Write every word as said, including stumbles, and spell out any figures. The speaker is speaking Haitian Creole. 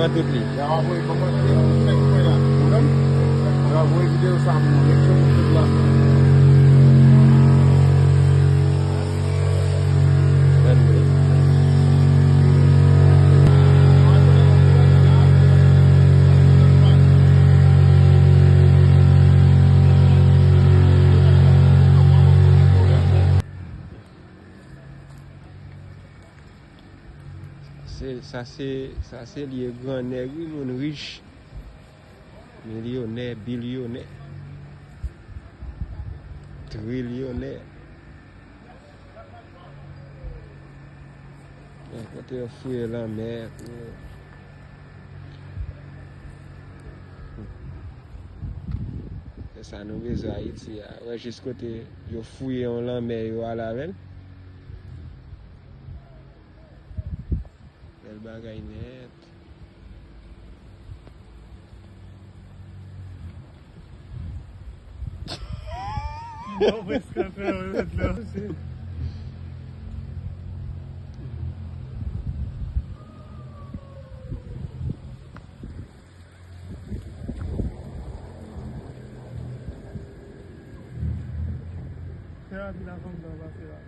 Tout li. Y a voye kòmantè, nèg mwen la. Ou menm? Y a voye videyo sa pou mwen. Make sure pou tout la. Ann wi. Se, sa se, sa se lye gran nèg wi, moun rich, milyonè, bilyonè, trilyonè. Gen kote yo fouye lanmè pou Se sa nou bezwen Ayiti a. Wè jis kote yo fouye yon lanmè yo ale avè l. Bèl bagay nèt. Yo prèske fè yon lòt lè osi. Fè rapid avan m nan pase la.